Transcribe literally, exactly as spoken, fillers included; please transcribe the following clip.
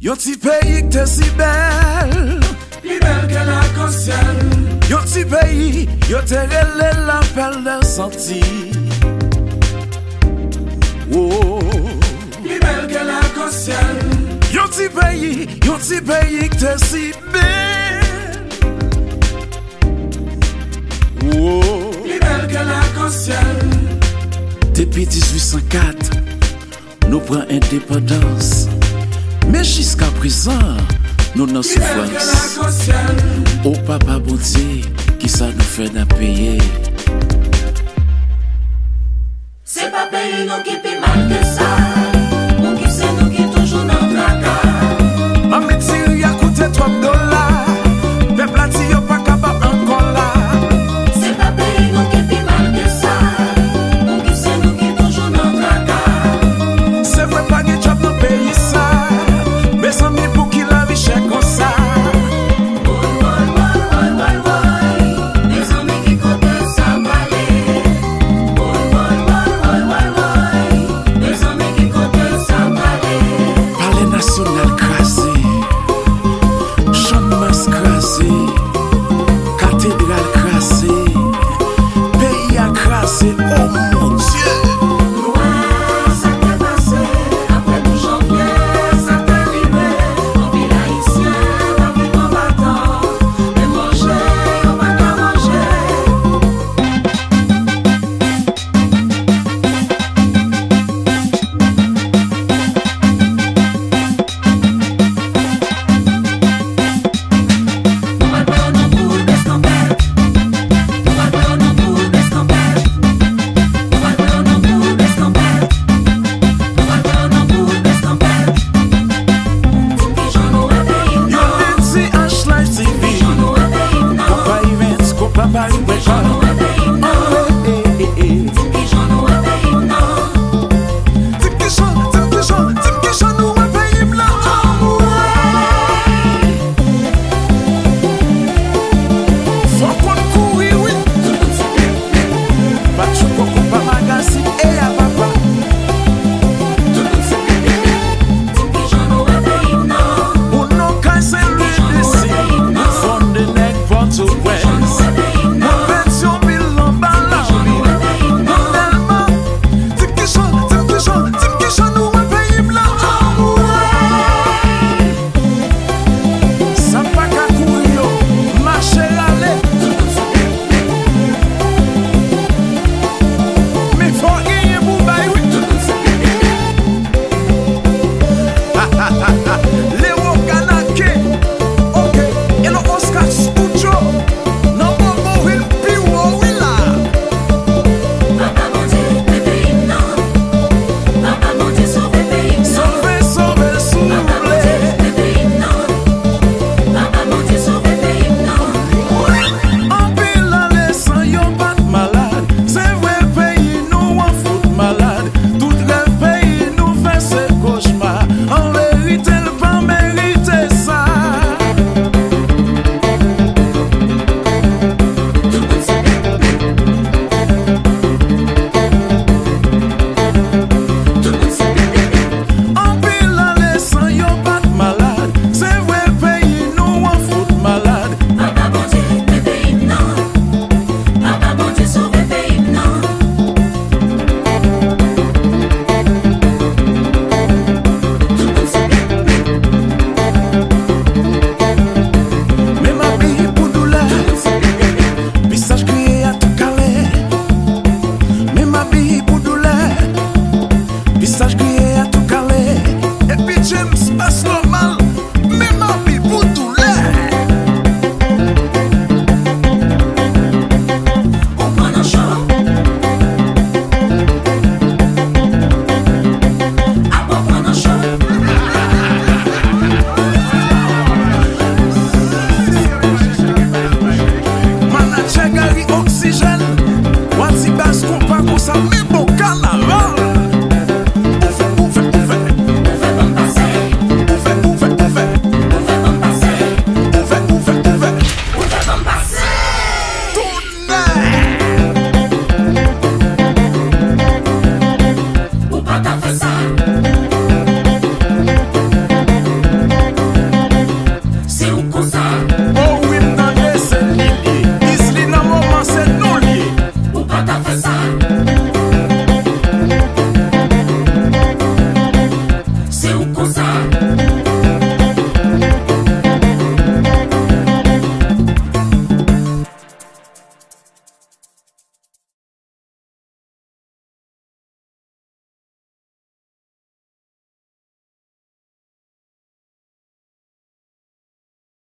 Yon ti peyi k te si bèl, pi bèl ke lakansyèl. Yon ti peyi, yo te rele la perle des Antilles. Oh. Pi bèl ke lakansyèl. Yon ti peyi, yon ti peyi k te si bèl. Oh. Pi bèl ke lakansyèl. Depi dizuit san kat, nou pran endepandans. Men jiska prezan, nou nan soufrans. O Papa Bondye, kisa nou fè n ap peye? Se pa peyi nou ki pi mal ke sa. Poukisa nou ki toujou nan traka? Manmi diri a koute twòp dola. Pèp la di yo pa ka ba ankò la. Se pa peyi nou ki pi mal ke sa. Poukisa nou ki toujou nan traka? Se vre pa gen djòb nan peyi sa. Mezanmi, pou ki lavi chè konsa? Woy, woy, woy, woy, woy, woy. Mezanmi, ki kote sa prale? Woy, woy, woy, woy, woy, woy. Mezanmi, ki kote sa prale? Palè Nasyonal kraze. Channmas kraze. Katedral kraze. Peyi a kraze. Oh mon Dieu! Nou wè sa k te pase apre douz janvye, sa k te rive. Anpil Ayisyen pa pi konbatan, men manje yo pa ka manje. Yo te di H Live T V. Konpa Events, Konpa Paris Record. Anmwe, eh, eh, eh. Di m kijan, di m kijan, di m kijan nou wè peyi m nan. Anmwe. Fò konn kouri, wi. Patchouko, Konpa Magazine, e a papa. Pou non kay Sen Lwi disi, yon fanm de nèg Pòtoprens. Mwen pèdi anpil anba lavi. Mwen tèlman di m kijan, di m kijan, di m kijan nou wè peyi m nan. Anmwe. Sa pa ka kouri yo, mache rale. Men fò genyen pou bay, wi. Lewo Kanake. Ok. Elo Oscar Studio. Nan Bobo Hill pi wo, wi la. Papa Bondye, men peyi m nan. Papa Bondye, sove peyi m nan. Sove, sove, souple. Papa Bondye, men peyi m nan. Papa Bondye, sove peyi m nan. Anpil ane san yo pa t malad. Se vre, peyi nou an fout malad. Tout rèv peyi nou fè se kochma. An verite, l pa merite sa. Anpil ane san yo pa t malad. Se vre, peyi nou an fout malad. Papa Bondye, men peyi m nan. Papa Bondye, sove peyi m nan. Men mabi pou doulè. Visaj griye a tou kale. Men mabi pou doulè. Visaj griye a tou kale. Epi James pas nòmal. Men mabi pou doulè. Ou pran nan cho. Apa w pran nan cho. Manadjè Gary Oxygène, w a di baz konpa konsa, men bon kanaval. Ouvè, ouvè, ouvè. Ouvè ban m pase. Ouvè, ouvè, ouvè. Ouvè ban m pase. Ouvè, ouvè, ouvè. Ouvè ban m pase. Tonnè! Ou pa ka fè sa,